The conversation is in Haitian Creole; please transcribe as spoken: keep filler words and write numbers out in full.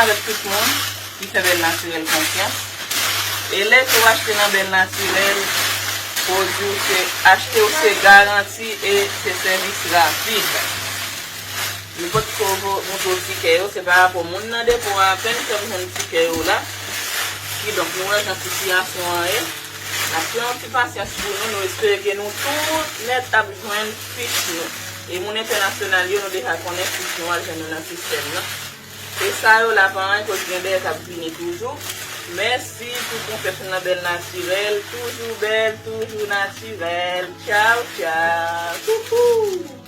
Avèk tout moun ki fè Bèl Natirèl konfyans. E lè ke w achte nan Bèl Natirèl, pwodui w se, achte w se garanti e se sèvis rapid. Nou potko vo-, montre w tikè yo, se pa rapò moun nan depo a, apèn ke m jwenn tikè yo la. Kidonk, nou wè jan sitiyasyon an ye. N ap pran yon ti pasyans pou nou, nou espere ke nou tout nèt ap jwenn fich nou. E moun entènasyonal yo, nou deja konnen fich nou al jwenn nou nan sistèm nan. E sa yo la pa anyen, koz gen dèyè k ap vini toujou. Mèsi pou konfyans nou nan Bèl Natirèl. Toujou bèl, toujou natirèl. Tchaw, tchaw. Koukou!